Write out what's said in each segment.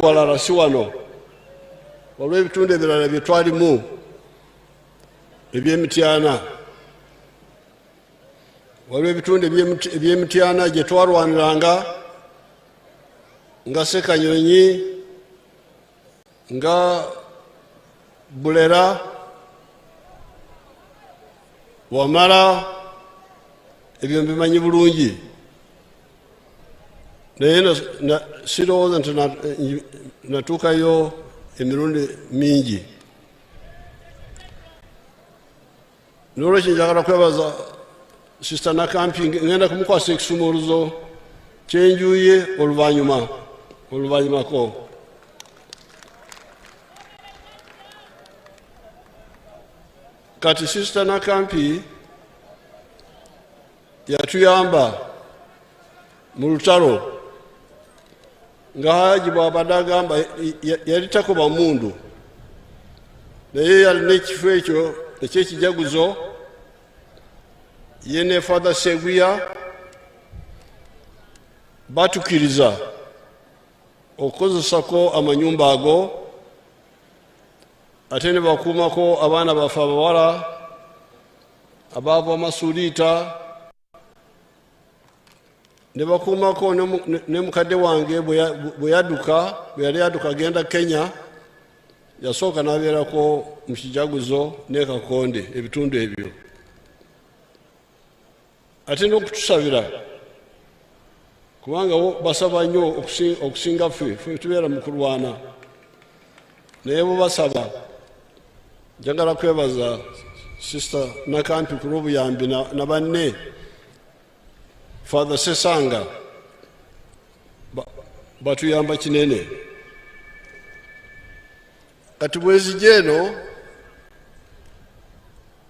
Walala si wano, waliwo ebitundu ebirala bye twalimu eby'Emityana. Waliwo ebitundu eby'Emityana gye twarwaniranga nga Sekanyonyi, nga Bulera, Wamala. Ebyo mbimanyi bulungi, naye sirowooza nti natuukayo emirundi mingi. Nolwekyo njagala kwebaza Sister Nakampi. Ngenda kumukwasa ekisumuluzo kyenjuye oluvannyuma oluvannyumako. Kati Sister Nakampi yatuyamba mu lutalo, nga Haji bw'abadde agamba, yali takuba mundu, naye yalina ekifo ekyo ekyekijaguzo. Ye ne Father Seguya batukiriza okukozesako amanyumba ago, ate ne bakuumako abaana baffe abawala abaava Masuliita, ne bakuumako ne mukadde wange bwe yadduka, bwe yali adduka agenda Kenya, yasooka n'abeerako mu Kijaguzo ne Kakonde, ebitundu ebyo. Ate n'okutusabira, kubanga bo basaba nnyo okusinga ffe. Ffe tubeera mu kulwana, naye bo basaba. Njagala kwebaza Sister Nakampi ku lw'obuyambi na banne, Father Sesanga, batuyamba kinene. Kati bwezija eno,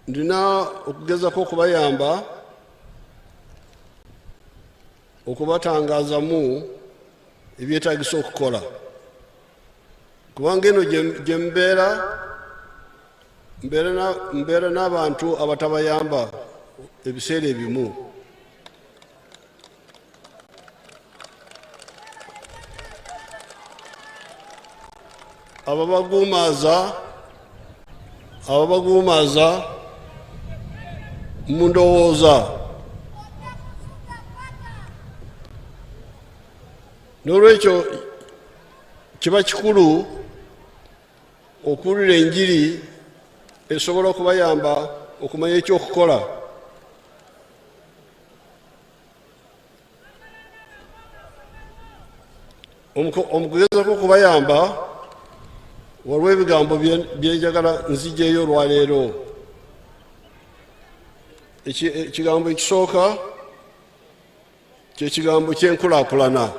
ndina okugezako okubayamba, okubatangaazamu ebyetagisa okukola, kubanga eno gye mbeera, mbeera n'abantu abatabayamba ebiseera ebimu. Ababaguumaaza mu ndowooza. N'olwekyo kiba kikulu okuwulira enjiri esobola okubayamba okumanya ekyokukola. Omukugezako okubayamba, waliwo ebigambo byenjagala nzijeyo olwaleero. Ekigambo ekisooka kyekigambo kyenkulaakulana.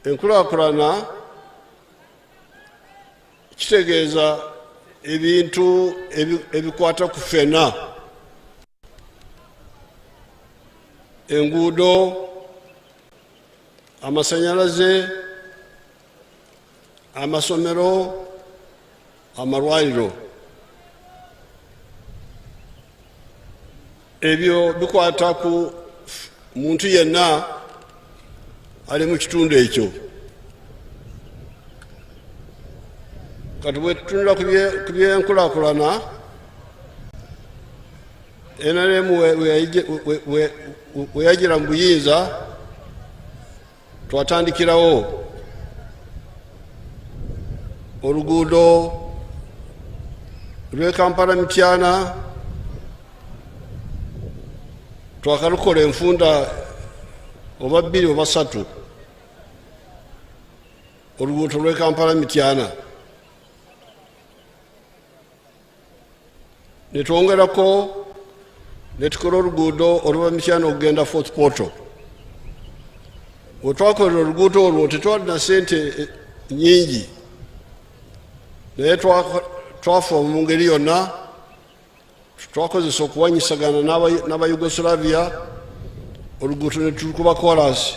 Enkulaakulana kitegeeza ebintu ebikwata ku ffena: enguudo, amasanyalaze, amasomero, amalwaliro. Ebyo bikwata ku muntu yenna ali mu kitundu ekyo. Kati bwe tutunula ku byenkulaakulana, NRM we yagira mu buyinza, twatandikirawo oluguudo lw'e Kampala Mityana. Twakalukola enfunda oba bbiri oba satu, oluguudo lw'e Kampala Mityana. Netwongerako netukola oluguudo oluva Mityana okugenda Fort Portal. Wetwakolera oluguudo olwo tetwalina sente nyingi, naye twafa mu ngeri yonna. Twakozesa okuwanyisagana n'Abayugoslavia, oluguudo ne tulukuba kolansi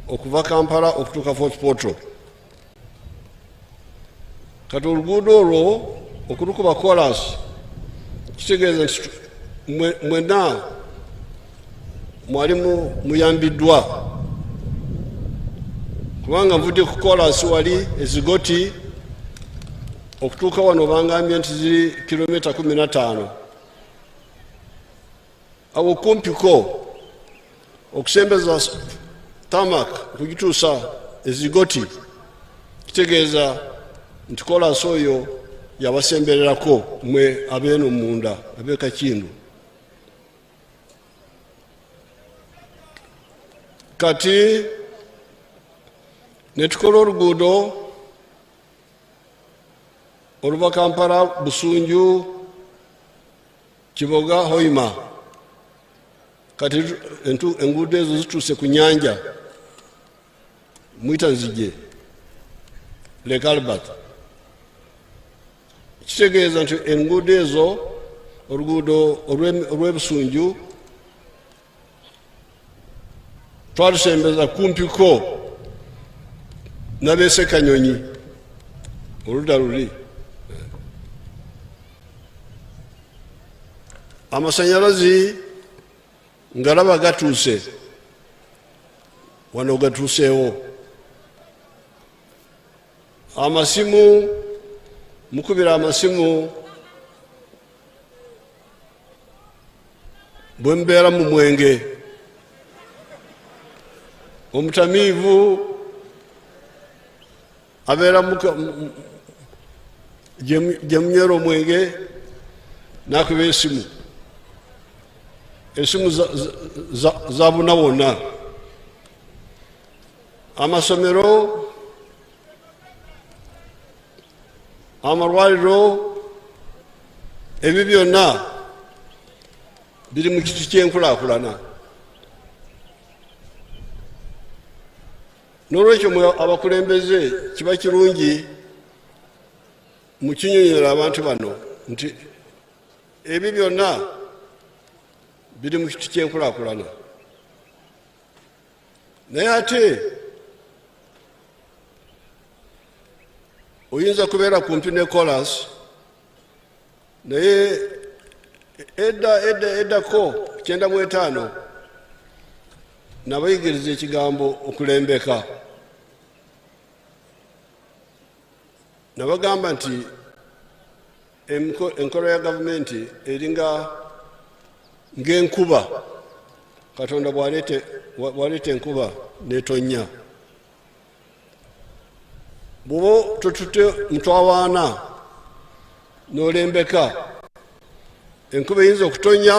okuva Kampala okutuuka Fort Portal. Kati oluguudo olwo okulukuba kolansi kitegeeza nti mwenna mwali muyambiddwa. Kubanga nvudde ku koolaasi wali ezigoti okutuuka wano bangambye nti ziri kilomita 15. Awo kumpiko okusembeza tamak okugituusa ezigoti kitegeeza nti koolaasi oyo yabasembererako mwe abeeno munda ab'e Kakindu. Kati ne tukola oluguudo oluva Kampala, Busunju, Kiboga, Hoima. Kati enguudo ezo zituuse ku nnyanja Mwita Nzige, Lake Albert. Kitegeeza nti enguudo ezo, oluguudo olw'Ebusunju twalusembeza kumpiko n'abeesekanyonyi oludda luli. Amasanyalazi ngalaba gatuuse wano, gatuuseewo. Amasimu, mukubira amasimu bwe mubeera mu mwenge, omutamiivu abeera gye munywera omwenge n'akuba esimu, esimu zabuna wonna. Amasomero, amalwaliro, ebyo byonna biri mu kiti ky'enkulaakulana. N'olwekyo mwe abakulembeze kiba kirungi mukinyonyola abantu bano nti ebyo byonna biri mu kiti ky'enkulaakulana. Naye ate oyinza kubeera kumpi ne kolas, naye edda edda eddako 95 nabayigiriza ekigambo okulembeka. Nabagamba nti enkola ya gavumenti eringa ng'enkuba. Katonda bw'aleeta enkuba n'etonnya, bw'oba totutte mutwawaana n'olembeka, enkuba eyinza okutonnya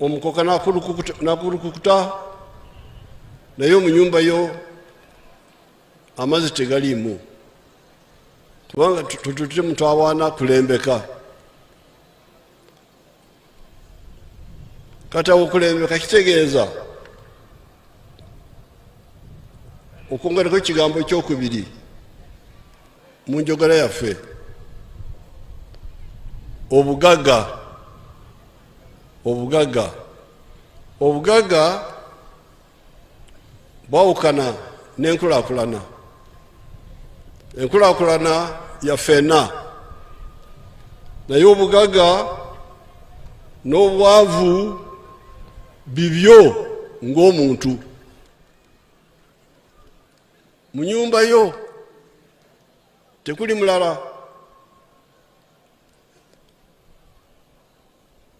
omukoka n'akulukukuta, naye mu nnyumba yo amazzi tegaliimu, kubanga totutte mutwawaana kulembeka. Kati awo okulembeka kitegeeza okwongerako ekigambo ekyokubiri mu njogera yaffe, obugagga. Obugagga, obugagga bwawukana n'enkulaakulana. Enkulaakulana ya ffenna, naye obugagga n'obwavu bibyo ng'omuntu. Mu nnyumba yo tekuli mulala.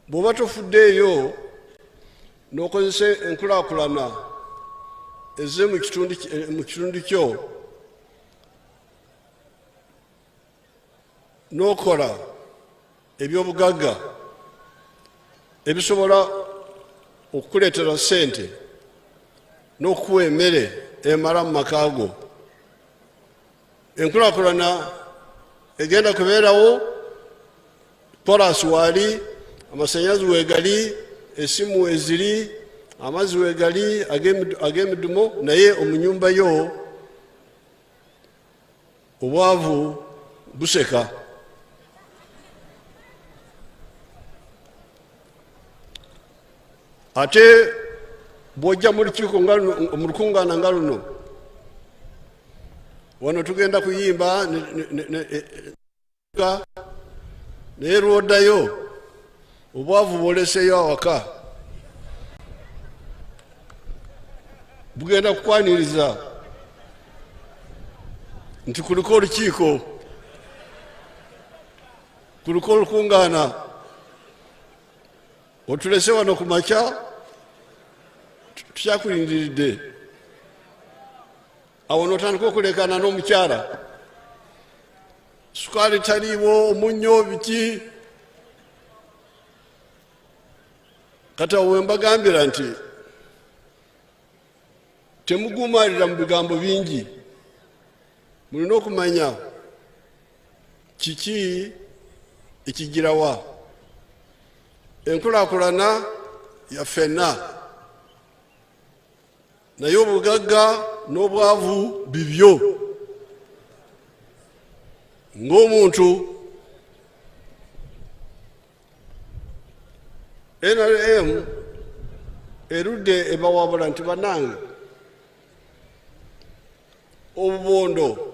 Bw'oba tofuddeeyo n'okozesa enkulaakulana ezze mu kitundu kyo n'okola ebyobugagga ebisobola okukuleetera ssente n'okukuwa emmere emala mu maka go, enkulaakulana egenda kubeerawo. Kolas waali, amasannyalaze weegali, esimu weeziri, amazzi weegali ag'emidumo, naye omu nnyumba yo obwavu buseka. Ate bw'ojja mu lukiiko nga luno, mu lukuŋŋaana nga luno, wano tugenda kuyimba naye lw'oddayo obwavu bwoleseeyo awaka. Bugenda kukwaniriza nti kuliko olukiiko, kuliko olukungaana, otulese wano ku makya tukyakulindiridde. Awo n'otandika okulekaana n'omukyala, sukaali taliiwo, omunnyo biki. Kati awo we mbagambira nti temugumalira mu bigambo bingi, mulina okumanya kiki ekigirawa. Enkulaakulana ya ffenna, naye obugagga n'obwavu bibyo ng'omuntu. NRM erudde ebawabula nti bannange, obubondo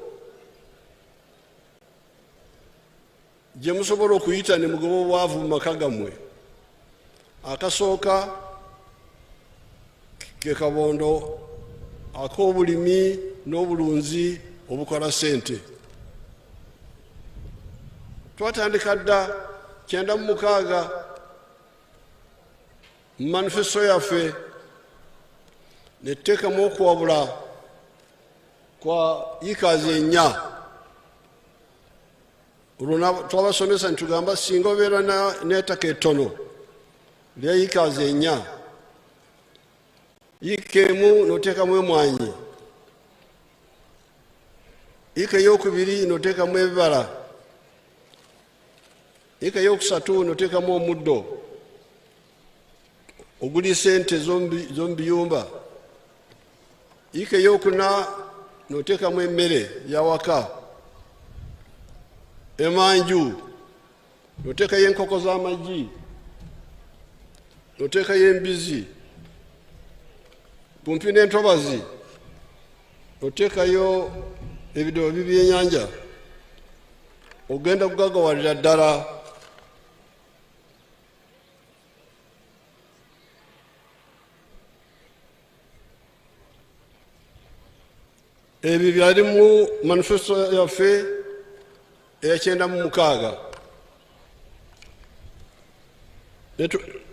gye musobola okuyita ne mugoba obwavu mu maka gammwe, akasooka ke kabondo ak'obulimi n'obulunzi obukola ssente. Twatandika dda 96 mu manifesto yaffe ne tuteekamu okuwabula kwa yikaazi 4. Olwo twabasomesa ntitugamba singa obeera n'ettaka ettono lya yikaazi 4, yiika emu n'oteekamu emwanyi, yiika eyokubiri n'oteekamu ebibala, yiika eyokusatu n'oteekamu omuddo oguli sente z'omu biyumba, yiika eyokuna n'oteekamu emmere yawaka, emanju n'oteekayo enkoko z'amagi, n'oteekayo embizi, kumpi n'entobazi n'oteekayo ebidobo by'ennyanja, ogenda kugagawalira ddala. Ebyo byali mu manifesto yaffe eya 96.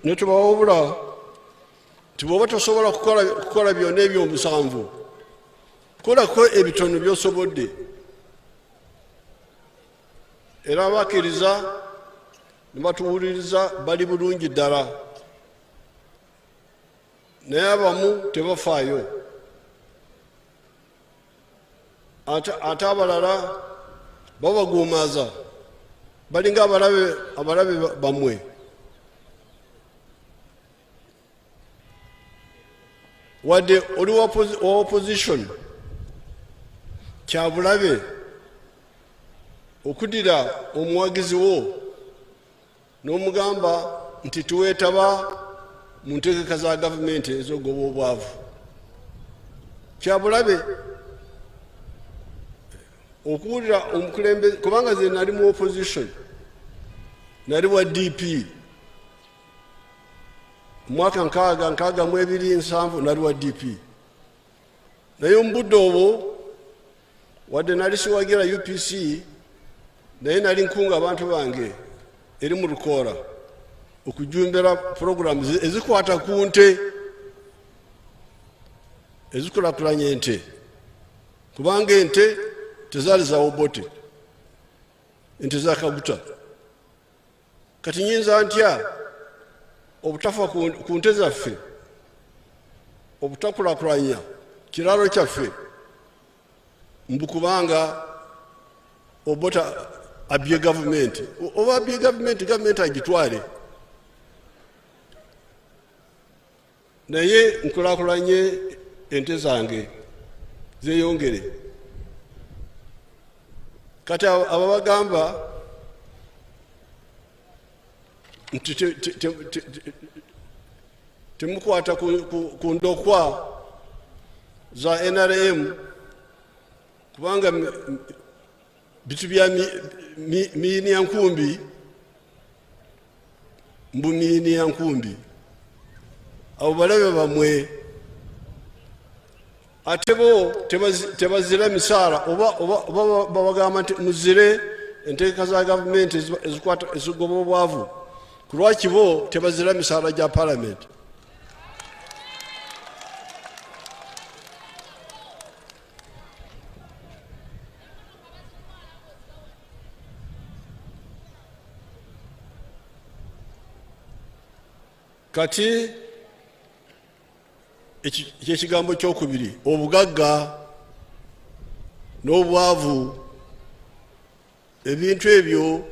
Ne tubawabula nti bw'oba tosobola kukola byonna ebyomusanvu, kolako ebitono by'osobodde. Era abakkiriza ne batuwuliriza bali bulungi ddala, naye abamu tebafaayo, ate abalala babaguumaaza, balinga abalabe bammwe. Wadde oli wa opposition, kyabulabe okuddira omuwagizi wo n'omugamba nti tuweetaba mu ntegeka za gavumenti ez'okugoba obwavu. Kyabulabe okuwulira omukulembeze, kubanga ze nali mu opposition, nali wa DP mwaka 60, 62, 70, nali wa DP. Naye mu budde obwo wadde nali siwagira UPC, naye nali nkunga abantu bange eri mu Lukoola okujumbira puroguramu ezikwata ku nte, ezikulakulanya ente, kubanga ente tezaali za Obote, ente za Kaguta. Kati nyinza ntya obutafa ku nte zaffe, obutakulakulanya kiralo kyaffe, mbu kubanga Obote abye gavumenti? Oba abye gavumenti, gavumenti agitwale, naye nkulakulanye ente zange zeyongere. Kati ababagamba nti temukwata ku ndokwa za NRM, kubanga bitu bya miini ya nkumbi, mbu miini ya nkumbi, abo balabe bamwe. Ate bo tebazira misaala oba babagamba nti muzire entegeka za gavumenti ezikwata ezigoba obwavu, ku lwaki bo tebazira misaala gya palamenti? Kati ekyekigambo kyokubiri, obugagga n'obwavu, ebintu ebyo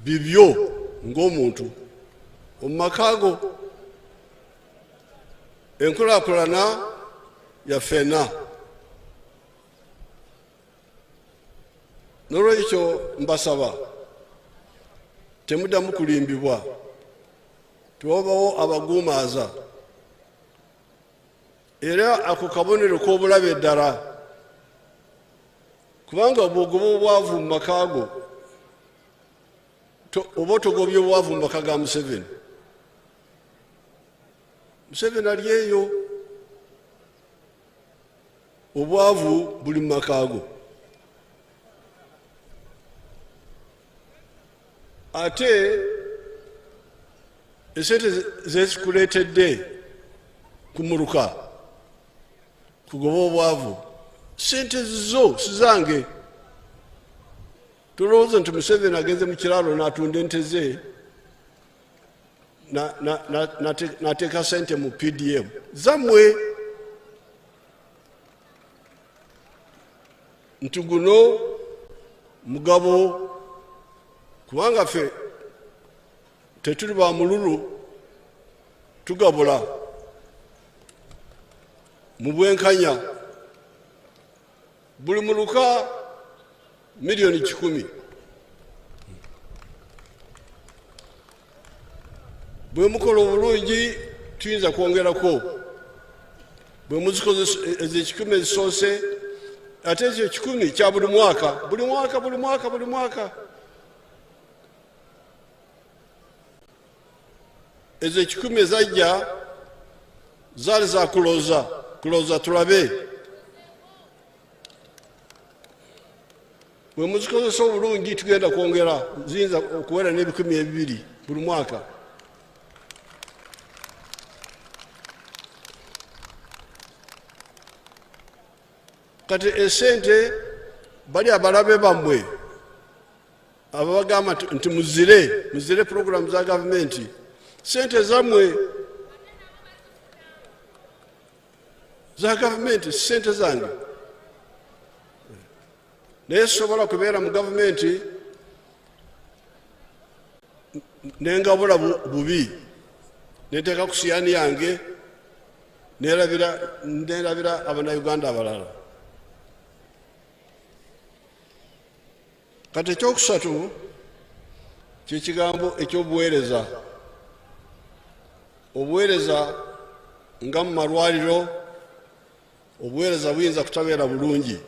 bibyo ng'omuntu omu maka go. Enkulaakulana ya ffenna. N'olwekyo mbasaba temuddamu kulimbibwa, tewabawo abaguumaaza. Era ako kabonero k'obulabe ddala, kubanga bw'ogoba obwavu mu maka go, oba otogobye obwavu mu maka ga Museveni. Museveni ali eyo, obwavu buli mu maka go. Ate esente zezikuleetedde kumuluka kugoba obwavu, sente zo si zange. Tulowooza nti Museveni agenze mu kiraalo n'atunda ente ze n'ateeka sente mu PDM zammwe, nti guno mugabo, kubanga ffe tetuli ba mululu, tugabula mu bwenkanya. Buli muluka 100,000,000. Bwe mukola obulungi tuyinza kwongerako, bwe muzikozesa ezo 1,000 ezisoose, ate ekyo 1,000 kya buli mwaka, buli mwaka, buli mwaka, buli mwaka. Ezo 1,000 ezajja zaali za kuloza, kuloza tulabe. Bwe muzikozesa obulungi tugenda kwongera, ziyinza okuwera n'2,000 buli mwaka. Kati esente bali abalabe bammwe ababagamba nti muzire puroguramu za gavumenti, sente zammwe za gavumenti, sente zange. Naye sisobola kubeera mu gavumenti nengabula bubi, neteeka ku siyaani yange, nerabira abannayuganda abalala. Kati ekyokusatu kyekigambo ekyobuweereza. Obuweereza nga mu malwaliro, obuweereza buyinza kutabeera bulungi,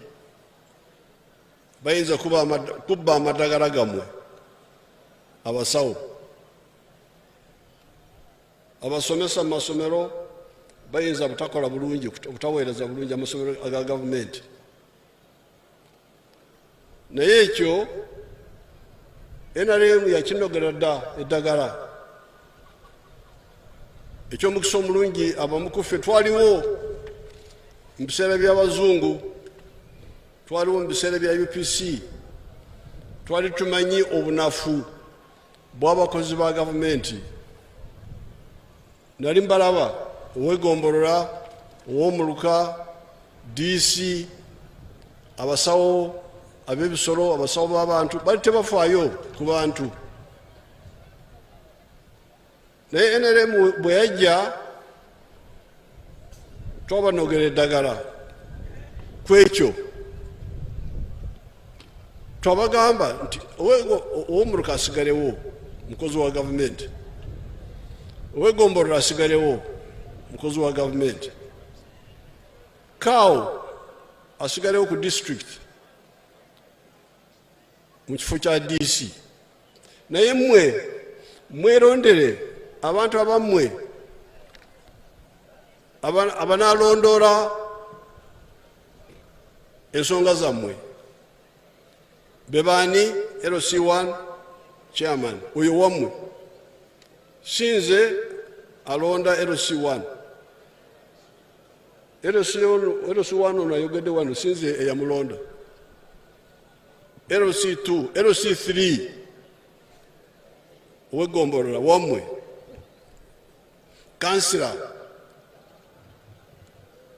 bayinza kubba amaddagala gammwe abasawo, abasomesa mu masomero bayinza butakola bulungi, obutaweereza bulungi amasomero aga gavumenti. Naye ekyo NRM yakinogera dda eddagala. Ekyomukisa omulungi, abamu ku ffe twaliwo mu biseera by'abazungu, twaliwo mu biseera bya UPC, twali tumanyi obunafu bw'abakozi ba gavumenti. Nali mbalaba owegombolola, ow'omuluka, DC, abasawo ab'ebisolo, abasawo b'abantu, bali tebafaayo ku bantu. Naye NRM bwe yajja twabanogera eddagala ku ekyo. Twabagamba nti ow'omuluka asigalewo mukozi wa gavumenti, owegombolola asigalewo mukozi wa gavumenti, kaawo asigalewo ku district mu kifo kya DC. Naye mmwe mwerondere abantu abammwe abanalondoola ensonga zammwe. Bebaani? LC1 chairman oyo wammwe, sinze alonda LC1. LC1 ono ayogedde wano, sinze eyamulonda. LC2, LC3 ow'eggombolola wammwe, kansila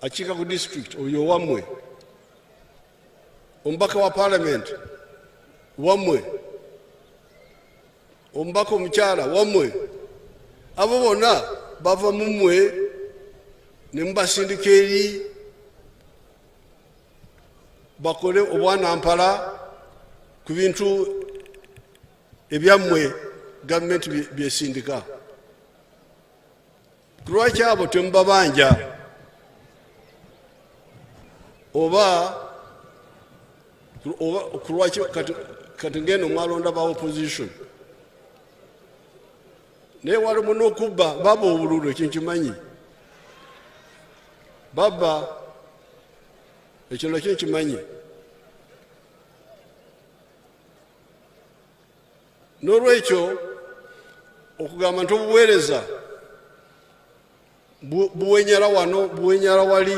akiika ku district oyo wammwe, omubaka wa parliament wammwe, omubaka omukyala wammwe. Abo bonna bava mu mmwe ne mubasindika eri bakole obwanampala ku bintu ebyammwe gavumenti byesindika. Lwaki abo temubabanja? Oba kulwaki kati ngeno mwalonda ba opposition, naye walimu n'okubba baba obululu, ekyo nkimanyi, baba ekyo nakyo nkimanyi. N'olwekyo okugamba nti obuweereza buwenyera wano, buwenyera wali,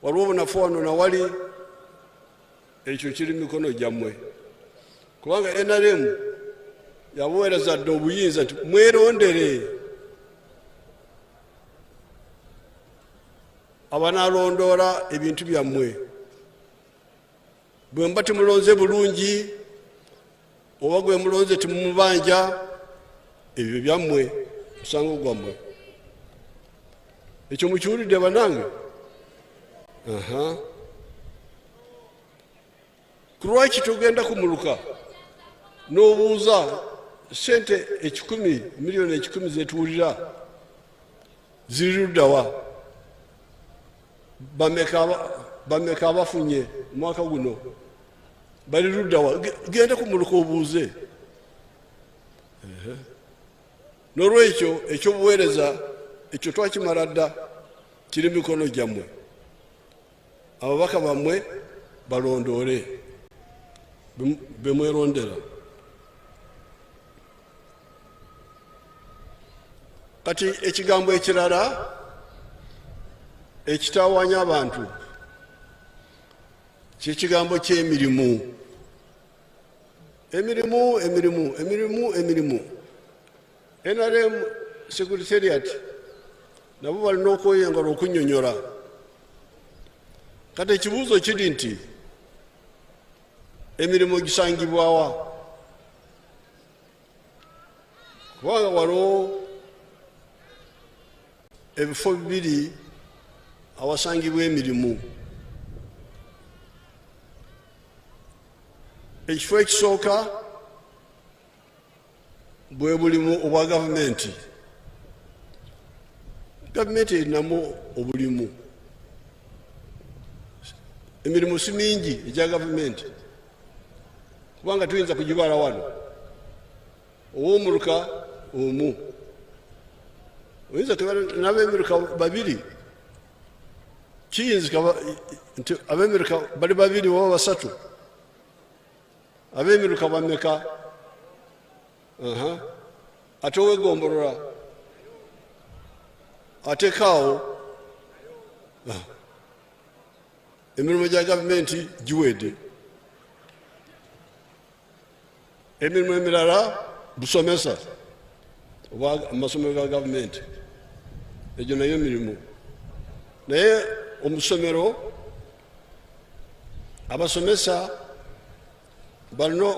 waliwo obunafu wano nawali, ekyo kiri mu mikono gyammwe, kubanga NRM yabuweereza dda obuyinza nti mwerondere abanalondoola ebintu byammwe. Bwe muba temulonze bulungi oba gwe mulonze temumubanja, ebyo byammwe, musango gwammwe. Ekyo mukiwulidde bannange? Ku lwaki tugenda kumuluka n'obuuza sente 100, miliyoni 100 zetuwulira ziri luddawa? Bameka abafunye omwaka guno bali luddawa? Genda kumuluka obuuze. N'olwekyo ekyobuweereza ekyo twakimala dda, kiri mikono gyammwe. Ababaka bammwe balondoole bemwerondera. Kati ekigambo ekirala ekitawaanya abantu kyekigambo ky'emirimu. Emirimu, emirimu, emirimu, emirimu. NRM Secretariat nabo balina okweyongera okunnyonnyola. Kati ekibuuzo kiri nti emirimu gisangibwawa? Kubanga waliwo ebifo bibiri awasangibwa emirimu. Ekifo ekisooka bwe bulimu obwa gavumenti. Gavumenti erinamu obulimu, emirimu si mingi egya gavumenti, kubanga tuyinza kugibala wano. Ow'omuluka omu, oyinza n'ab'emiruka babiri, kiyinzika nti ab'emiruka bali babiri oba basatu. Ab'emiruka bameka? Ate ow'eggombolola atekaawo. Emirimu gya gavumenti giwedde. Emirimu emirala busomesa oba amasomero ga gavumenti, egyo nayo mirimu. Naye omusomero abasomesa balina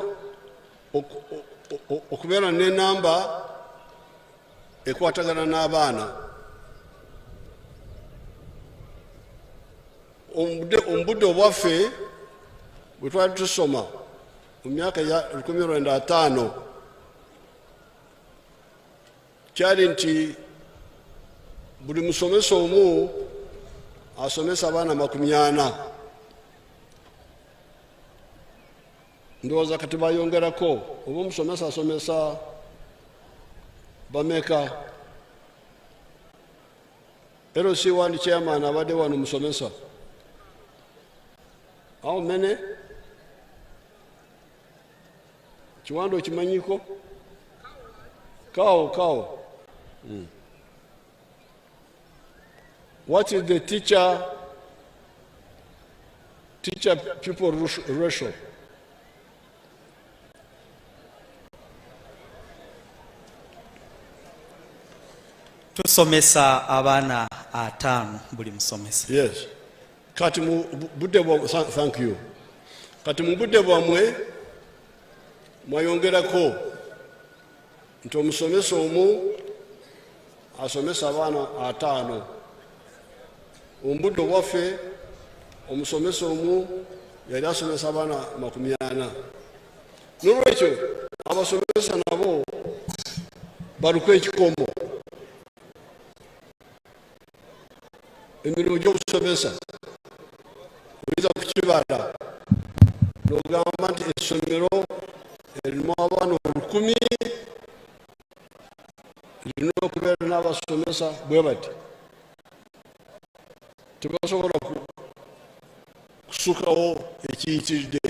okubeera n'enamba ekwatagana n'abaana. Omubudde obwaffe bwe twali tusoma mu myaka ya 1950, kyali nti buli musomesa omu asomesa abaana 40. Ndowooza kati bayongerako, oba omusomesa asomesa bameka? LC1 chairman abadde wano musomesa. How many? Kiwanda okimanyiko? Cow, cow. What is the teacher pupil ratio? Tusomesa abaana 5 buli musomesa. Yes. Kati mu budde bwa, thank you. Kati mu budde bwammwe mwayongerako nti omusomesa omu asomesa abaana 5. Mu budde bwaffe omusomesa omu yali asomesa abaana 40. N'olwekyo abasomesa nabo baluko ekikomo. Emirimu gy'okusomesa oyinza kukibala n'ogamba nti essomero erimu abaana 1000 lirina okubeera n'abasomesa bwe bati. Tebasobola kusukawo ekiyitiridde.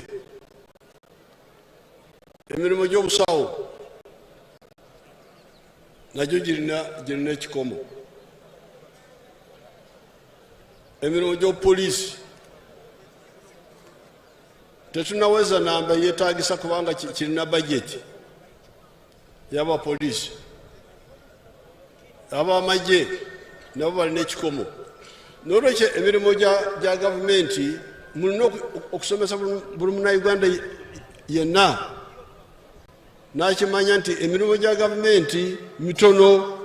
Emirimu gy'obusawo nagyo girina ekikomo. Emirimu gy'opoliisi tetunaweza namba yeetagisa kubanga kirina bajeti y'abapoliisi. Ab'amagye nabo balina ekikomo. N'olwekyo emirimu gya gavumenti mulina okusomesa buli munnayuganda yenna n'akimanya nti emirimu gya gavumenti mitono.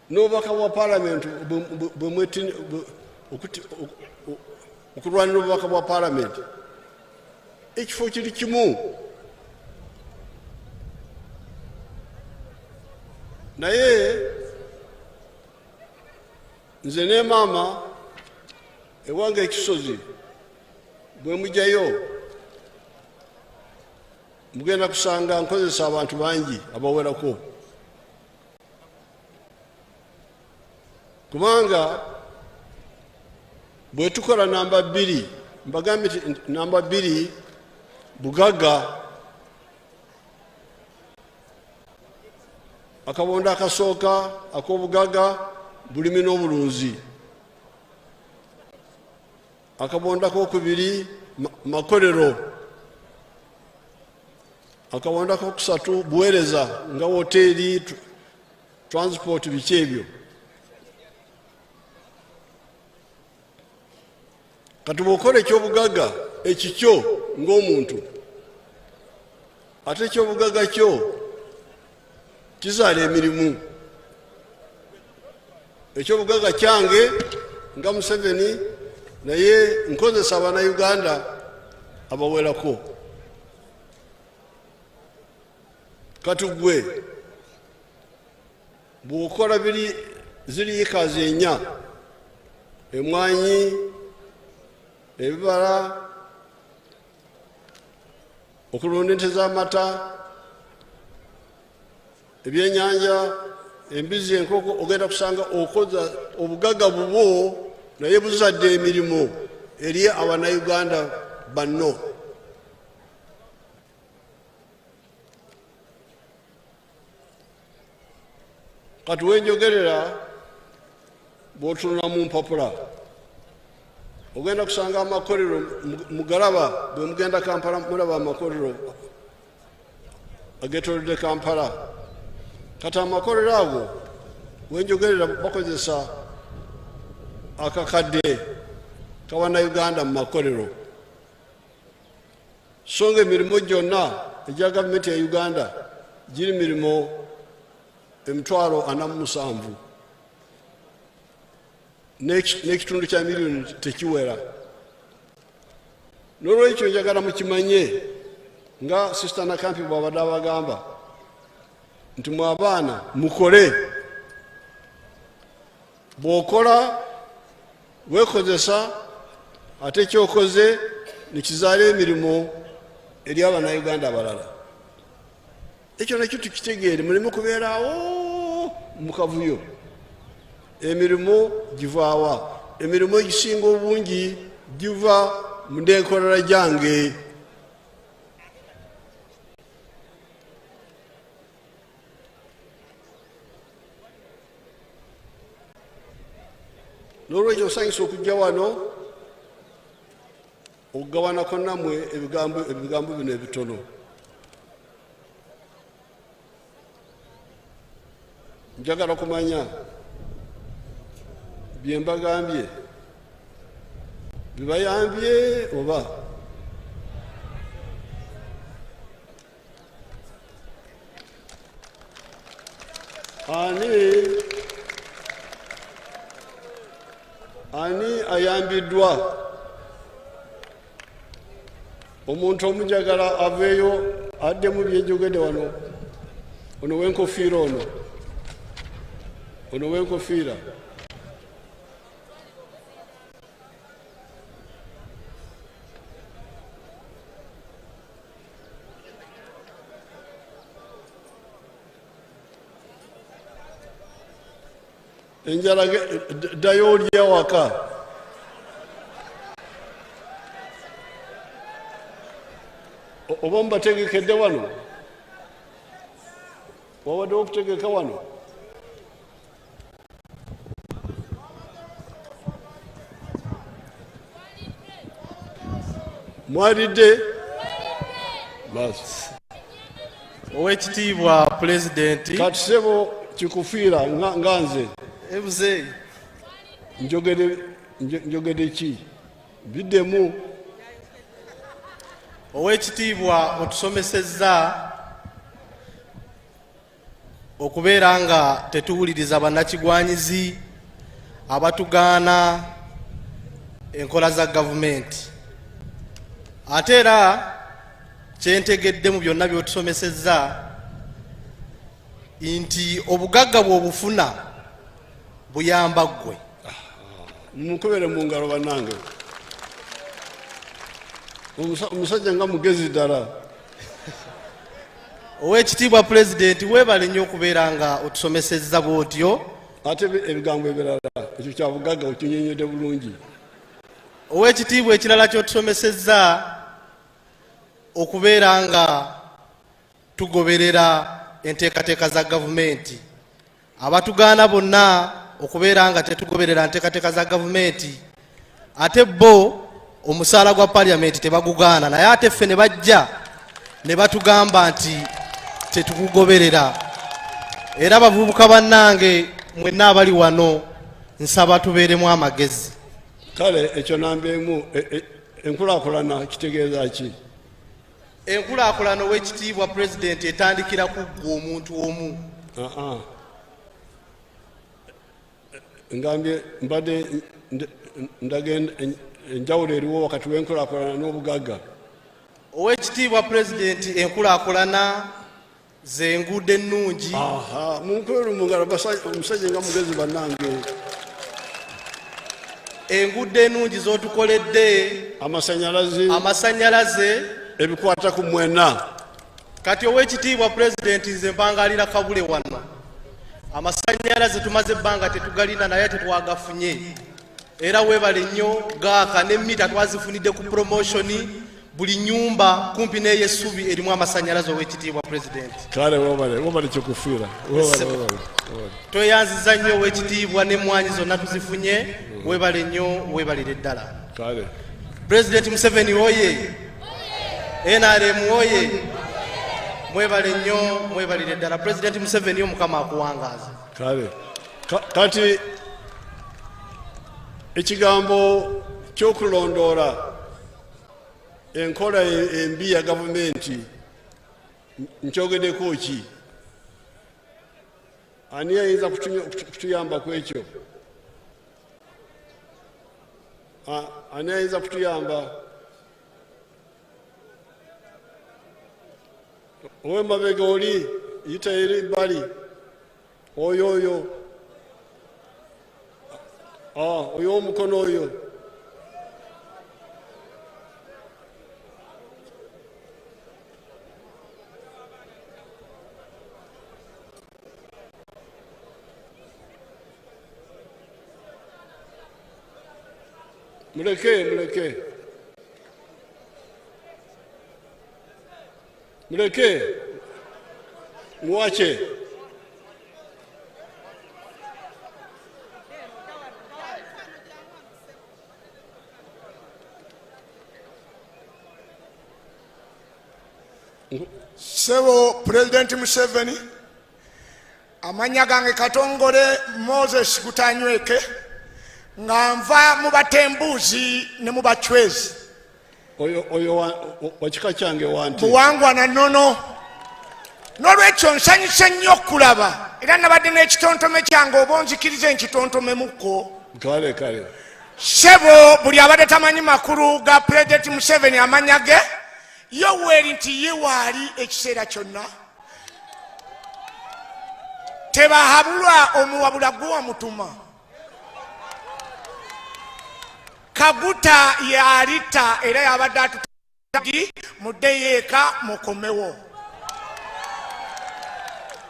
N'obubaka bwa paalamenti okulwanira obubaka bwa paalamenti ekifo kiri kimu, naye nze ne maama ewange ekisozi bwe mujjayo mugenda kusanga nkozesa abantu bangi abawerako, kubanga bwe tukola namba 2, mbagambye nti namba 2 bugagga. Akabondo akasooka ak'obugagga bulimi n'obulunzi, akabondo ak'okubiri makolero, akabondo akokusatu buweereza nga woteeri, transport, biki ebyo. Kati bw'okola ekyobugagga ekikyo ng'omuntu, ate ekyobugagga kyo kizaala emirimu. Ekyobugagga kyange nga Museveni, naye nkozesa Abannayuganda abawerako. Kati ggwe bw'okola ziri yikazi 4, emwanyi, ebibala, okulunda ente z'amata, ebyennyanja, embizi, enkoko, ogenda kusanga okoza obugagga bubwo naye buzadde emirimu eri Abannayuganda banno. Kati wenjogerera bw'otunula mu mpapula ogenda kusanga amakolero mugalaba. Bwe mugenda Kampala mulaba amakolero ageetoolodde Kampala. Kati amakolero ago wenjogerera bakozesa akakadde k'Abannayuganda mu makolero, so nga emirimu gyonna egya gavumenti ya Uganda giri mirimu 47,000 n'ekitundu kya miliyoni tekiwera. N'olwekyo njagala mukimanye nga Sisita Nakampi bw'abadde abagamba nti mwe abaana mukole. Bw'okola weekozesa, ate kyokoze nekizaala emirimu eri Abannayuganda abalala. Ekyo nakyo tukitegeere, muleme kubeeraawo mu kavuyo. Emirimu givaawa? Emirimu egisinga obungi giva mu ndeekolera gyange. N'olwekyo nsanyusa okujja wano okugabanako nammwe ebigambo bino ebitono. Njagala kumanya bye mbagambye bibayambye oba ani ayambiddwa. Omuntu omunjagala aveeyo addemu byenjogedde wano. Ono w'enkofiira, ono w'enkofiira. Enjala ddayo olya waka. Oba mubategekedde wano, wabaddewo okutegeka wano. Mwalidde? Basi. Owekitiibwa Pulezidenti. Kati ssebo kikufiira nga nze. Ebuzeeyi. Njogedde ki? Biddemu. Owekitiibwa otusomesezza okubeera nga tetuwuliriza bannakigwanyizi abatugaana enkola za gavumenti. Ate era kyentegedde mu byonna by'otusomesezza nti obugagga bw'obufuna buyamba ggwe. Mukubere mu ngalo bannange. Omusajja nga mugezi ddala. Owekitiibwa Pulezidenti, weebale nnyo okubeera nga otusomesezza bw'otyo. Ate ebigambo ebirala ekyo kya bugagga okinnyonnyodde bulungi. Owekitiibwa ekirala ky'otusomesezza okubeera nga tugoberera enteekateeka za gavumenti. Abatugaana bonna okubeera nga tetugoberera nteekateeka za gavumenti, ate bo omusaala gwa parliament tebagugaana, naye ate ffe ne bajja ne batugamba nti tetugugoberera. Era bavubuka bannange mwenna abali wano, nsaba tubeeremu amagezi. Kale ekyo nambeemu enkulaakulana kitegeeza ki? Enkulaakulana owekitiibwa Pulezidenti etandikira ku ggwe omuntu omu. Ngambye mbadde ndaga enjawulo eriwo wakati w'enkulaakulana n'obugagga. Owekitiibwa Pulezidenti, enkulaakulana z'enguudo ennungi. Munkubere mu ngalo omusajja nga mugezi bannange. Enguudo ennungi z'otukoledde, amasannyalaze, ebikwata ku mwenna. Kati owekitiibwa Pulezidenti, nze mpangalira Kabule wano. Amasannyalaze tumaze ebbanga tetugalina, naye tetwagafunye. Era weebale nnyo gaaka n'emmita twazifunidde ku promotion, buli nnyumba kumpi n'ey'essubi erimu amasannyalaze. Owekitiibwa Pulezidenti. Kale webale kikufiira. Webale. Tweyanziza nnyo owekitiibwa n'emmwanyi zonna tuzifunye. Weebale nnyo, weebalire ddala. Kale. Pulezidenti Museveni oye! NRM oye! Mwebale nnyo, mwebalire ddala. Pulezidenti Museveni Omukama akuwangaaze. Kale. Kati ekigambo ky'okulondoola enkola embi ya gavumenti nkyogeddeko ki? Ani ayinza kutuyamba ku ekyo? Ani ayinza kutuyamba? Ow'emabega oli yita eri ebbali. Oyo oyo. Oyo omukono oyo. Muleke, muleke, muleke, muwache. Ssebo Pulezidenti Museveni, amannya gange Katongole Moses Gutanyweke, nga nva mu Batembuuzi ne mu Bacwezi. Oyo wa kika kyange wante. Buwangwa na nnono. N'olwekyo nsanyuse nnyo okulaba, era nabadde n'ekitontome kyange, oba onzikirize nkitontomemukko. Kale, kale. Ssebo, buli abadde tamanyi makulu ga Pulezidenti Museveni, amannya ge Yoweri, nti ye waali ekiseera kyonna. Tebahabulwa omuwabula gwe wamutuma. Kaguta yalita era yabadde atutagi muddeyo eka mukomewo.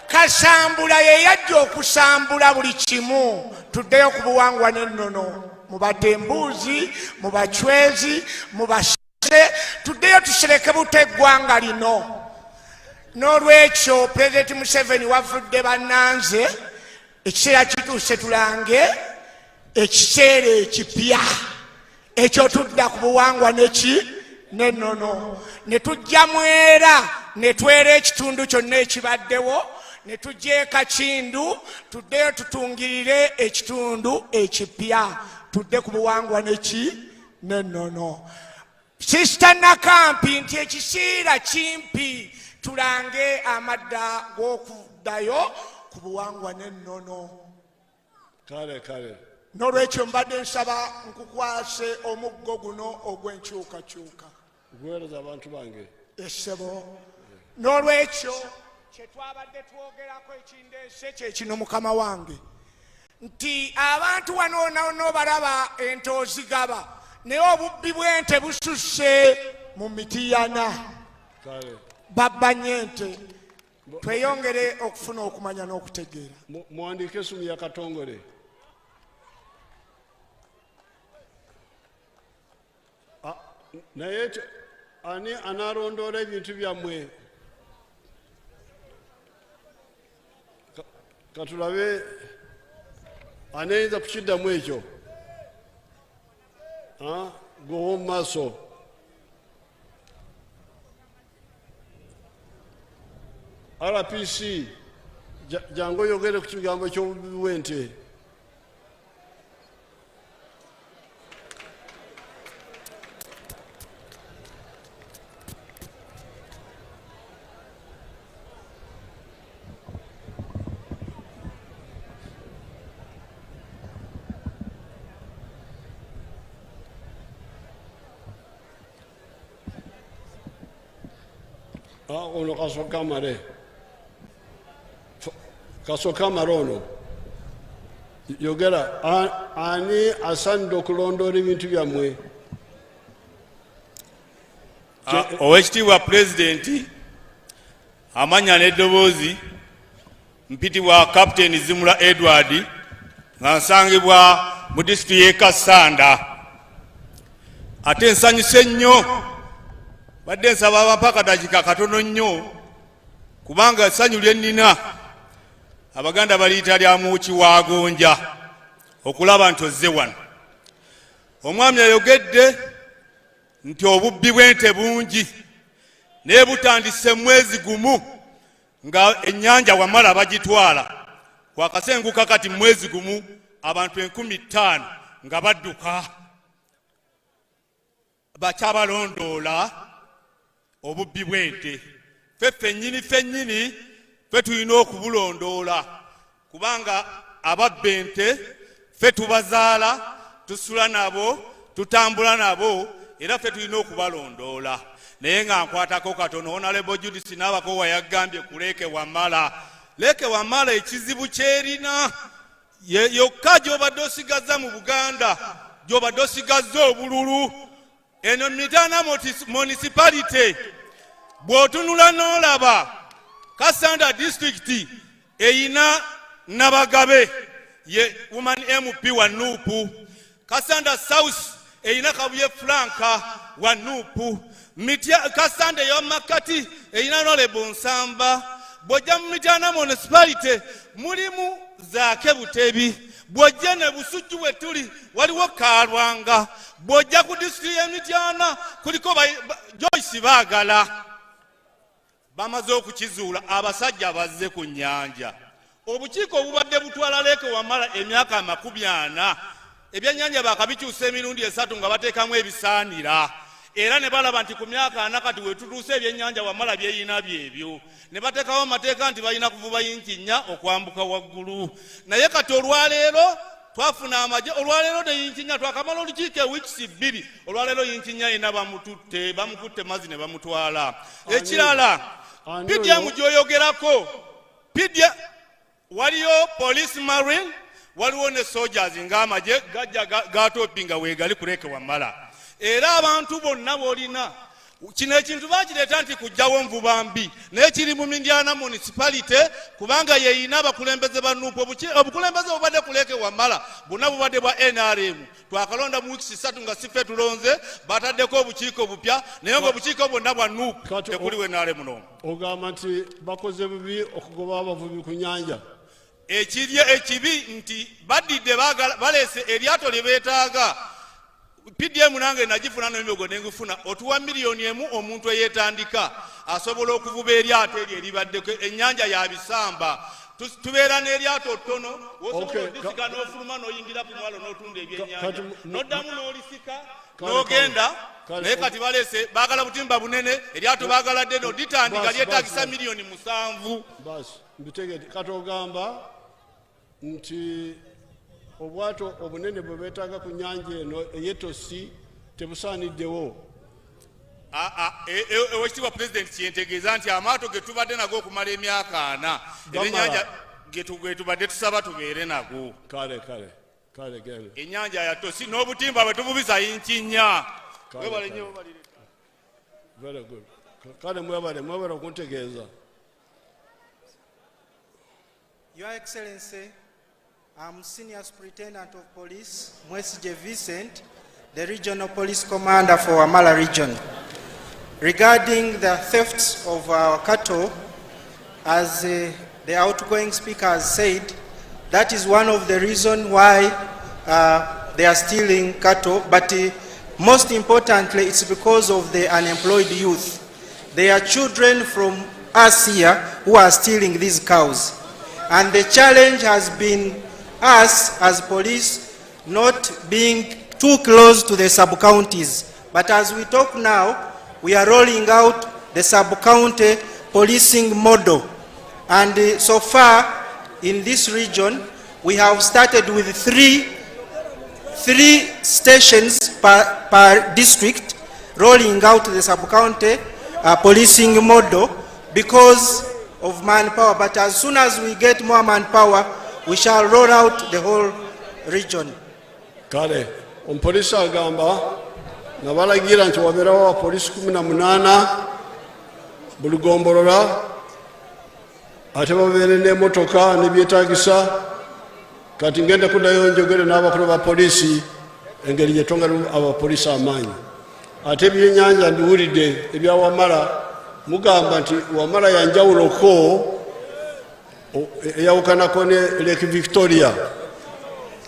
Kasambula ye yajja okusambula buli kimu, tuddeyo ku buwangwa n'ennono, mu Batembuuzi, mu Bacwezi, mu Base, tuddeyo tusereke buto eggwanga lino. N'olwekyo Pulezidenti Museveni, wavudde bannanze, ekiseera kituuse tulange ekiseera ekipya ekyo, tudda ku buwangwa neki n'ennono, ne tujja mwera ne twera ekitundu kyonna ekibaddewo, ne tujja ekakindu, tuddeyo tutungirire ekitundu ekipya, tudde ku buwangwa neki n'ennono. Sisita Nakampi, nti ekiseera kimpi tulange amadda g'okuddayo ku buwangwa n'ennono. Kale, kale. N'olwekyo mbadde nsaba nkukwase omuggo guno ogw'enkyukakyuka. Guweereza abantu bange. Essebo, n'olwekyo kyetwabadde twogerako ekindeese kyekino, mukama wange, nti abantu wano nobalaba ente ozigaba, naye obubbi bw'ente bususse mu Mitiyana. Kale. Babba nnyo ente. Tweyongere okufuna okumanya n'okutegeera. Muwandiike esimu ya Katongole. Naye ani analondoola ebintu byammwe? Katulabe ani ayinza kukiddamu ekyo. Gwe ow'omu maaso. RPC, jangu oyogere ku kigambo ky'obubbi bw'ente. Ono kasooka amale. Kasooka amale ono. Yogera, ani asaanidde okulondoola ebintu byammwe? Oweekitiibwa Pulezidenti, amannya n'eddoboozi mpitibwa Kapiteeni Zimula Edward, nga nsangibwa mu disitulikiti y'e Kassanda. Ate nsanyuse nnyo, badde nsaba abampa akadakiika katono nnyo, kubanga essanyu lye nnina Abaganda baliyita lya muuki wa gonja, okulaba nti ozze wano. Omwami ayogedde nti obubbi bw'ente bungi, naye butandise mwezi gumu nga ennyanja Wamala bagitwala kwakasenguka. Kati mwezi gumu abantu 5000 nga badduka, bakyabalondoola obubbi bw'ente. Ffe ffennyini ffennyini ffe tulina okubulondoola, kubanga ababba ente ffe tubazaala, tusula nabo, tutambula nabo, era ffe tulina okubalondoola. Naye nga nkwatako katono, Honorable Judith Nabakooba yagambye ku Lake Wamala. Lake Wamala ekizibu kyerina yokka gy'obadde osigaza mu Buganda, gy'obadde osigaza obululu, eno Mityana Municipality. Bw'otunula n'olaba Kassanda District eyina Nabagabe, ye woman MP wa NUP. Kassanda South Erina Kabuye Franka wa NUP. Kasande ey'omumakkati erina Honorable Nsamba. Bw'ojja mu Mityana Municipality mulimu Zaake Butebi. Bw'ojja ne Busujju bwe tuli waliwo Kalwanga. Bw'ojja ku disitulikiti y'e Mityana kuliko Joyce Baagala. Bamaze okukizuula abasajja bazze ku nnyanja. Obukiiko obubadde butwala Lake Wamala emyaka 40, ebyennyanja baakabikyusa emirundi 3 nga bateekamu ebisaanira. Era ne balaba nti ku myaka 4 kati we tutuuse ebyennyanja Wamala byeyina byebyo. Ne bateekawo amateeka nti balina kuvuba yinki 4 okwambuka waggulu. Naye kati olwaleero twafuna amagye, olwaleero ne yinki 4 twakamala olukiiko ewiikisi 2, olwaleero yinki 4 yina bamututte, bamukutte mazzi ne bamutwala. Ekirala, PDM gy'oyogerako, PDM waliyo police marine, waliwo ne soldiers ng'amagye gajja gatopinga weegali ku Lake Wamala. Era abantu bonna b'olina kino ekintu bakireeta nti kujjawo nvuba mbi, naye kiri mu Mityana Municipality kubanga yeyina abakulembeze ba NUP. Obukulembeze obubadde ku Lake Wamala bwonna bubadde bwa NRM. Twakalonda mu wiiki 3 nga si ffe tulonze, bataddeko obukiiko bupya, naye ng'obukiiko bwonna bwa NUP, tekuliwo NRM n'omu. Ogamba nti bakoze bubi okugoba abavubi ku nnyanja. Ekiri ekibi nti baddidde baleese eryato lye beetaaga. PDM nange nagifuna n'emyogo ne ngifuna, otuwa miliyoni 1 omuntu eyeetandika asobola okuvuba eryato eryo eribaddeko. Ennyanja ya bisamba, tubeera n'eryato ttono, w'osobola odisika n'ofuluma n'oyingira ku mwalo n'otunda ebyennyanja, n'oddamu n'olisika n'ogenda. Naye kati baleese baagala butimba bunene, eryato baagala ddene, oditandika lyetaagisa miliyoni 7. Basi mbitegedde. Kati ogamba nti obwato obunene bwe beetaaga ku nnyanja eno ey'ettosi tebusaaniddewo. Owekitiibwa Pulezidenti, kyentegeeza nti amaato ge tubadde nago okumala emyaka 4, ebyennyanja ge tubadde tusaba tubeere nago. Kale, kale, kale, genda. Ennyanja ya ttosi n'obutimba bwe tububisa yinki 4. Webale nnyo, webalire. Very good. Kale mwebale, mwebale okuntegeeza. Your Excellency, I'm Senior Superintendent of Police, Mwesige Vincent, the Regional Police Commander for Wamala Region. Regarding the thefts of our cattle, as the outgoing speaker has said, that is one of the reasons why they are stealing cattle, but most importantly, it's because of the unemployed youth. There are children from us here who are stealing these cows. And the challenge has been us as police not being too close to the sub-counties. But as we talk now, we are rolling out the sub-county policing model. And so far, in this region, we have started with three stations per district, rolling out the sub-county policing model because of manpower. But as soon as we get more manpower, we shall roll out the whole region. Kale, omupoliisi agamba nabalagira nti wabeerawo abapoliisi 18 buli gombolola, ate babeere n'emmotoka n'ebyetaagisa. Kati ngenda kuddayo njogere n'abakulu ba poliisi engeri gye twongeramu abapoliisi amaanyi. Ate ebyennyanja mbiwulidde ebya Wamala, mugamba nti Wamala ya njawuloko, eyawukanako ne Lake Victoria.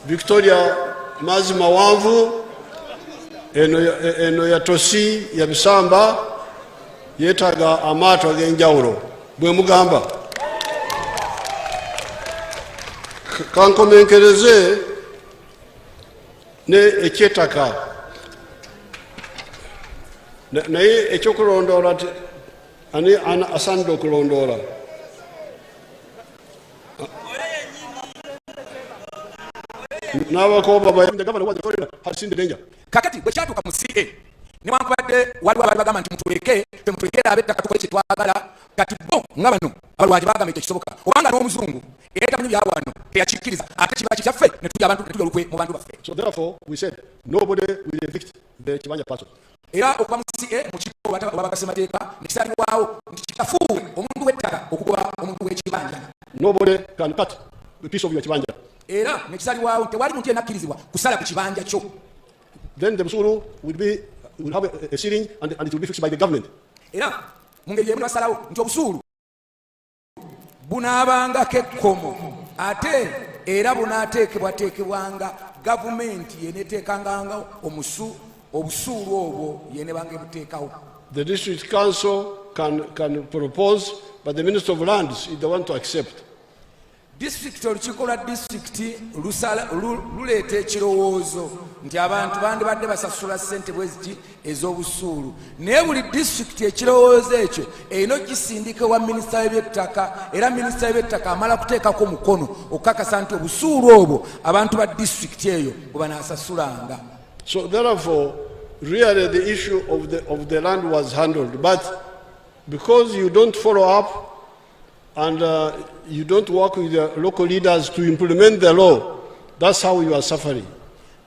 Victoria mazzi mawanvu, eno ya tosi ya bisamba, yeetaaga amaato ag'enjawulo. Bwe mugamba. Kankomenkereze ne eky'ettaka. Naye ekyokulondoola ani asaanidde okulondoola? N'abakoba the governor was the foreigner had seen the danger. Kakati bwe kyatuuka mu CA, newankubadde waliwo abaali bagamba nti mutuleke, ffe mutulekere ab'ettaka tukole kye twagala. Kati bo nga bano abalwaji bagamba ekyo kisoboka, obanga n'omuzungu era tamanyi bya wano teyakikkiriza, ate kiba kikyaffe ne tulya abantu, ne tulya olukwe mu bantu baffe. So therefore we said nobody will evict the Kibanja person. Era okuva mu CA mu kigo oba bakasemateeka ne kisalibwawo nti kikafuuwe omuntu w'ettaka okugoba omuntu w'ekibanja. Nobody can cut the piece of your kibanja. Era ne kisalibwawo tewali muntu yenna akkirizibwa kusala ku kibanja kyo. Then the busuulu will have a ceiling and it will be fixed by the government. Era mu ngeri y'emu ne basalawo nti obusuulu bunaabangako ekkomo ate era bunaateekebwateekebwanga gavumenti yeneteekanganga obusuulu obwo yenebanga ebuteekawo. The district council can propose, but the Minister of Lands is the one to accept. District, olukiiko lwa disitulikiti luleeta ekirowoozo nti abantu bandibadde basasula ssente bwe ziti ez'obusuulu, naye buli disitulikiti ekirowoozo ekyo erina okukisindika ewa minisita w'ebyettaka, era minisita w'ebyettaka amala kuteekako mukono okukakasa nti obusuulu obwo abantu ba disitulikiti eyo bwe banaasasulanga. So therefore, really the issue of the land was handled, but because you don't follow up and you don't work with the local leaders to implement the law, that's how you are suffering.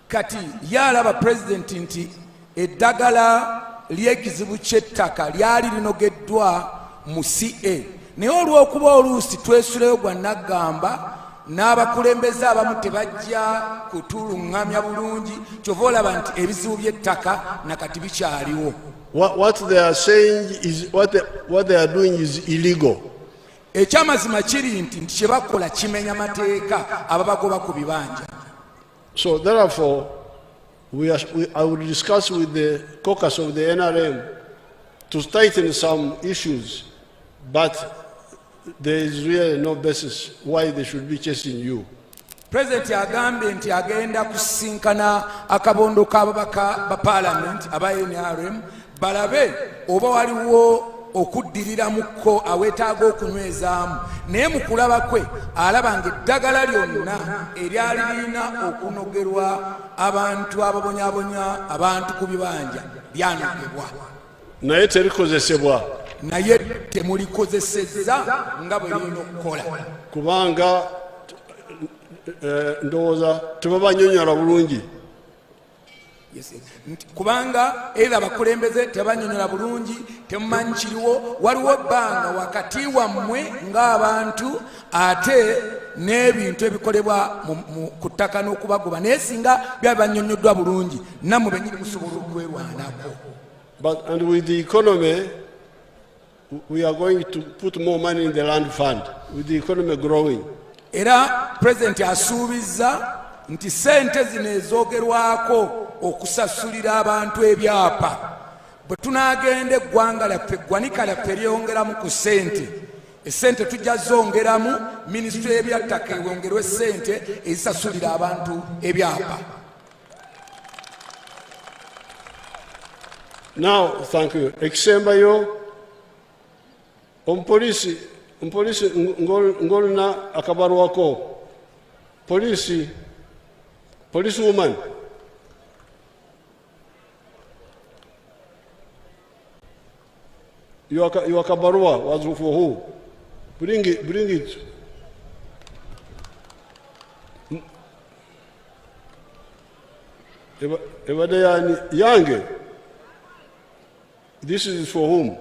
Kati yalaba president nti eddagala ly'ekizibu ky'ettaka lyali linogeddwa mu CA, naye olw'okuba oluusi twesuleyo gwa naggamba n'abakulembeze abamu tebajja kutuluŋŋamya bulungi, kyova olaba nti ebizibu by'ettaka nakati bikyaliwo. What they are saying is what they are doing is illegal. Ekyamazima kiri nti kye bakola kimenya mateeka ababagoba ku bibanja. So therefore, I will discuss with the caucus of the NRM to tighten some issues, but there is really no basis why they should be chasing you. President agambye nti agenda kusinkana akabondo k'ababaka ba parliament aba NRM balabe oba waliwo okuddiriramuko aweetaaga okunywezaamu, naye mu kulaba kwe alaba ng'eddagala lyonna eryali lirina okunogerwa abantu ababonyaabonya abantu ku bibanja lyanogebwa, naye terikozesebwa, naye temulikozesezza nga bwe lirina okukola, kubanga ndowooza tebabanyonnyola bulungi. Kubanga era abakulembeze tebanyonnyola bulungi, temumanyi kiriwo, waliwo ebbanga wakati wammwe ng'abantu ate n'ebintu ebikolebwa ku ttaka n'okubagoba, naye singa byaba bannyonnyoddwa bulungi nammwe bennyini musobola okwerwanako. But and with the economy, we are going to put more money in the land fund, with the economy growing. Era president asuubizza nti ssente zino ezoogerwako okusasulira abantu ebyapa, bwe tunaagenda eggwanga lyaffe, eggwanika lyaffe lyongeramu ku ssente, essente tujja zongeramu, minisitule y'ebyattaka ewongerwe ssente ezisasulira abantu ebyapa. Now, thank you. Ekisembayo, omupoliisi ng'olina akabaluwako, poliisi woman. Your kabarua was for who? Bring it. Ebade yange. This is for whom?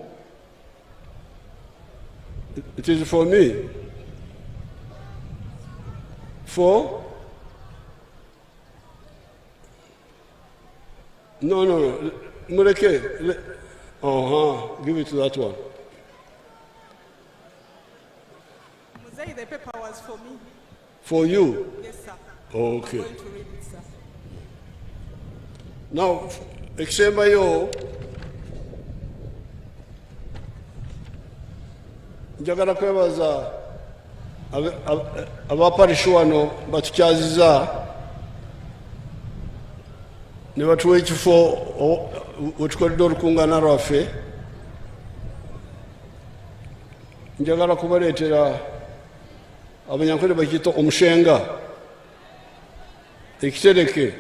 It is for me. For? No. Mureke. Give it to that one. Muzei, the paper was for me. For you? Yes, sir. Okay. I'm going to read it, sir. Now, ekisembayo, njagala kwebaza abaparishi wano batukyaziza ne batuwa ekifo wetukoledde olukuŋŋaana lwaffe. Njagala kubaleetera abanyankole bakiyita omushenga, ekitereke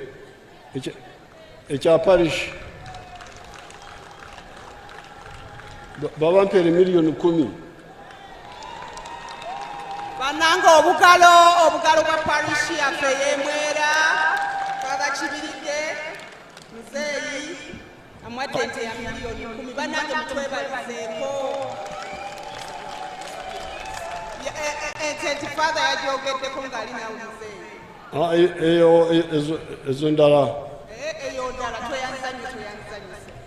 ekya parish. Babampeere 10 million. Bannange obugalo bwa parish yaffe y'Emwera, Father Kibirige, Muzeeyi amuwadde ente ya 10 million. Bannange mutwebalizeeko. Ente nti Father yagyogeddeko ng'ali nawe Muzeeyi. Eyo ezo ndala. Eyo ndala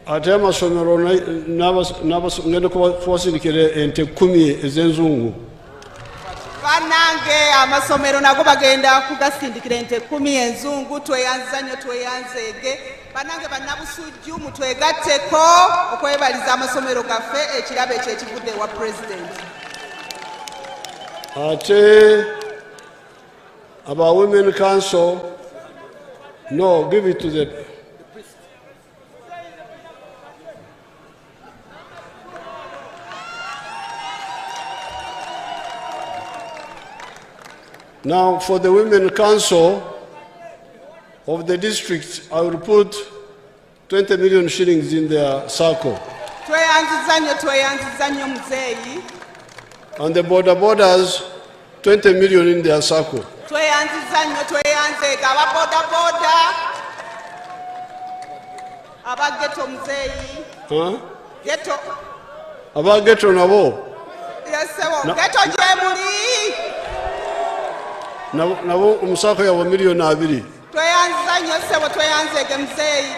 Ate amasomero ngenda kubasindikira ente 10 ez'enzungu. Bannange amasomero nago bagenda kugasindikira ente 10 enzungu. Tweyanziza nnyo, tweyanzeege. Bannange bannabusujju mutwegatteko okwebaliza amasomero gaffe ekirabo ekyo ekivudde ewa pulezidenti. Ate aba Women Council, no, give it to the Now, for the Women Council of the district, I will put 20 million shillings in their circle. Tweyanziza nnyo, tweyanziza nnyo muzeeyi. And the border borders, 20 million in their circle. Tweyanziza nnyo, tweyanzeega aba boda boda, aba ghetto muzeeyi. Huh? Ghetto. Aba ghetto nabo. Yes, sir. Ghetto gye muli. Nabo omusako yawe 2 million. Tweyanziza nnyo ssebo, tweyanzeege muzeeyi.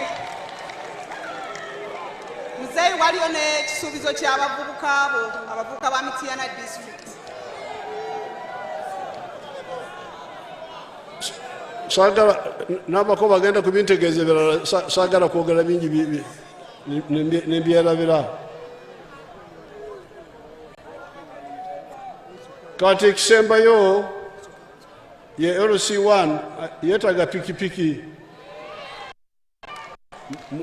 Muzeeyi, waliyo n'ekisuubizo ky'abavubuka abo, abavubuka ba Mityana district. Saagala nabako bagenda kubintegeeza ebirala, saagala kwogera bingi nembyerabira. Kati ekisembayo ye LC1 yeetaaga pikipiki.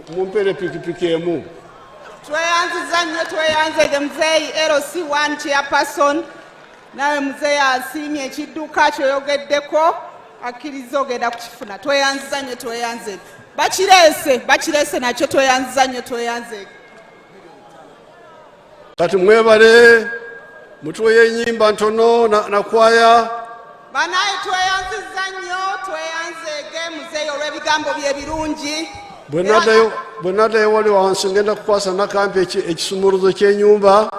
Mumpere pikipiki emu. Tweyanziza nnyo, tweyanzeege muzeeyi. LC1 chairperson, nawe muzeeyi asiimye ekidduka kyoyogeddeko, akkiriza ogenda kukifuna. Tweyanziza nnyo, tweyanzeege. Bakireese, bakireese nakyo. Tweyanziza nnyo, tweyanzeege. Kati mwebale, mutuweyo ennyimba ntono na kwaya. Banaye tweyanziza nnyo, tweyanzeege muzeeyi olw'ebigambo bye birungi. Bwe naddayo wali wansi ngenda kukwasa Nakampi ekisumuluzo ky'ennyumba,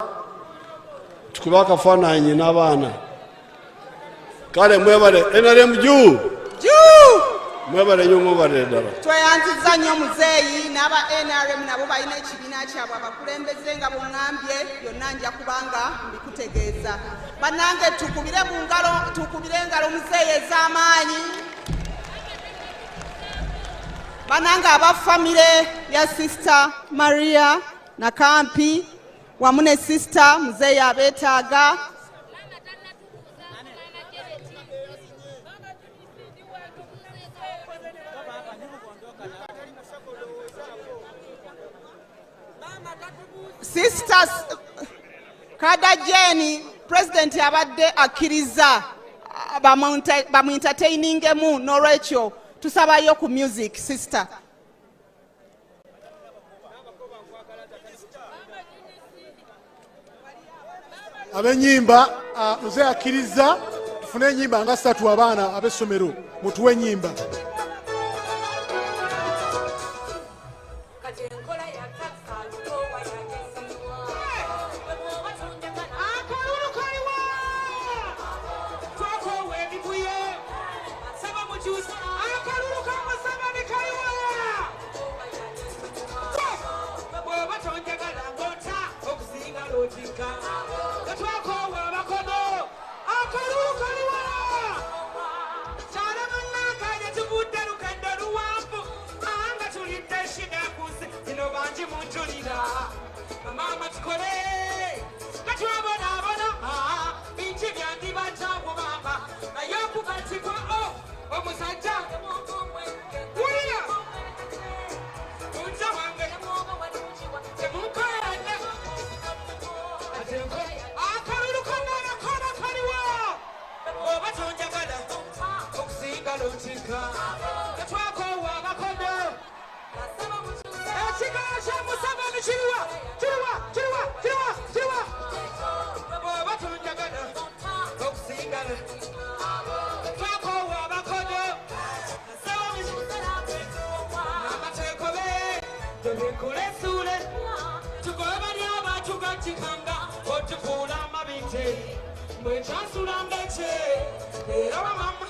tukube akafaananyi n'abaana. Kale mwebale. NRM juu! Juu! Mwebale nnyo, mwebale ddala. Tweyanziza nnyo muzeeyi. N'aba NRM nabo balina ekibiina kyabwe, abakulembeze nga bweŋŋambye byonna nja kubanga mbikutegeeza. Bannange tukubire mu ngalo, tukubire engalo muzeeyi ez'amaanyi. Bannange aba famire ya Sister Maria Nakampi wamu ne sister muzeeyi abeetaaga. Sister Kada Jeni, president abadde akkiriza bamu-entertainingemu, n'olwekyo tusabayo ku music, sister. Ab'ennyimba, muzeeyi akkiriza tufune ennyimba nga ssatu. Abaana ab'essomero mutuwe ennyimba. Akalulu kaliwa! Akalulu ka Museveni kaliwa! Bw'oba tonjagala ng'ota okusinga lootika tetwakoowa abakono. Akalulu kaliwa! Kyala munnange, tuvudde lugendo luwanvu anga tulidde shida ku nsi zino bangi munjulira. Maama tukole nga twabonaabona, bingi byandibajjawo maama, naye okugatikwa omusajja wulira mujja wange temunkoyane. Akalulu kananakona kaliwa! Oba tonjagala okusinga lutika tetwakoowa abakono. Ekigalo kya Museveni kiriwa? Kiriwa? Kiriwa? Kiriwa? Kiriwa? Oba tonjagala okusinga twakoowa abakono amatekobe tebikulesuule tugoba lyabatugatikanga otufuula amabite mbwekyasulanga ekye era bamama.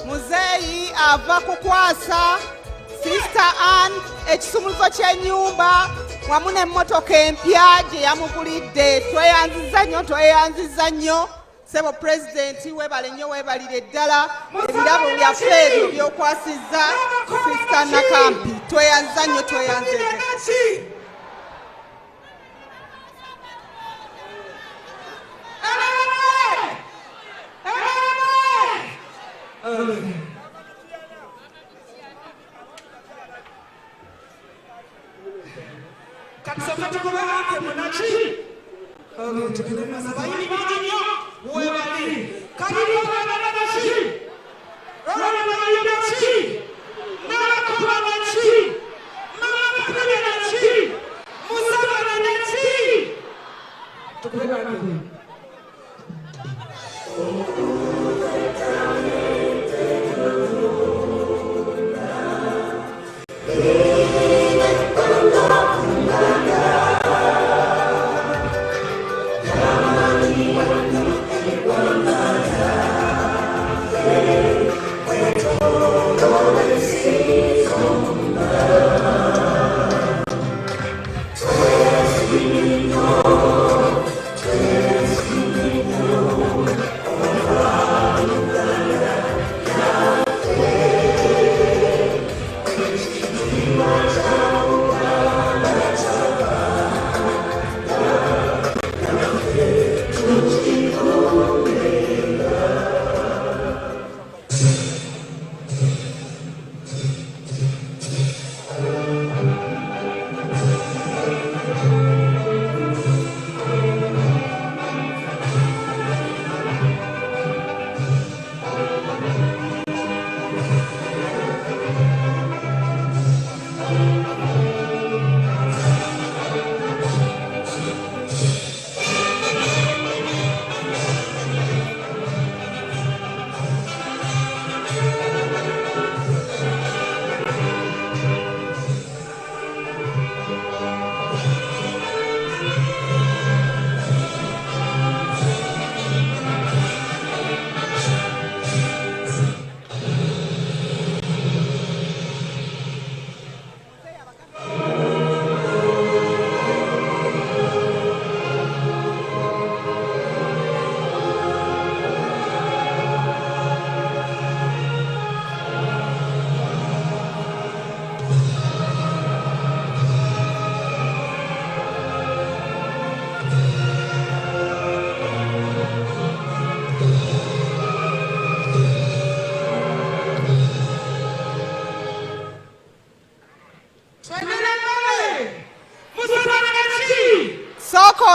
Muzeeyi ava kukwasa Sister Ann ekisumuluzo ky'ennyumba wamu n'emmotoka empya gye yamugulidde. Tweyanziza nnyo, tweyanziza nnyo ssebo pulezidenti, weebale nnyo, weebalire ddala ebirabo byaffe ebyo by'okwasizza Sister Nakampi. Tweyanziza nnyo, tweyanziza.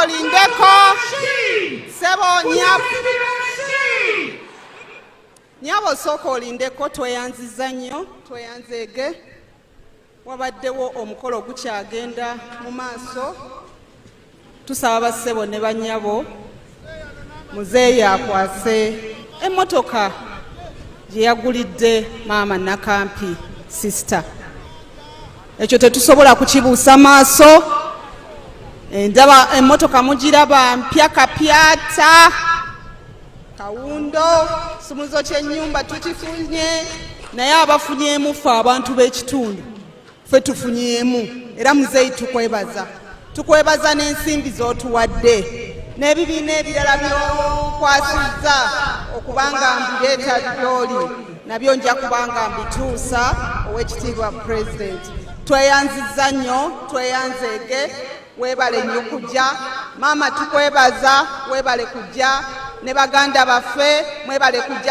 Olindeko sebo nyabo, sooka olindeko. Tweyanziza nnyo, tweyanzeege. Wabaddewo omukolo ogukyagenda mu maaso. Tusaba bassebo ne bannyabo, muzeeyi akwase emmotoka gye yagulidde maama Nakampi sister. Ekyo tetusobola kukibuusa maaso. Ndaba emmotoka mugiraba mpya kapyata kawundo, kisumuluzo ky'ennyumba tukifunye, naye abafunyeemu ffe abantu b'ekitundu ffe tufunyeemu. Era muzeeyi tukwebaza, tukwebaza n'ensimbi z'otuwadde n'ebibiina ebirala by'okwasizza okubanga mbireeta gy'oli, nabyo nja kubanga mbituusa ow'ekitiibwa pulezidenti. Tweyanzizza nnyo, tweyanzeege, weebale nnyo kujja. Maama tukwebaza, weebale kujja ne baganda baffe, mwebale kujja.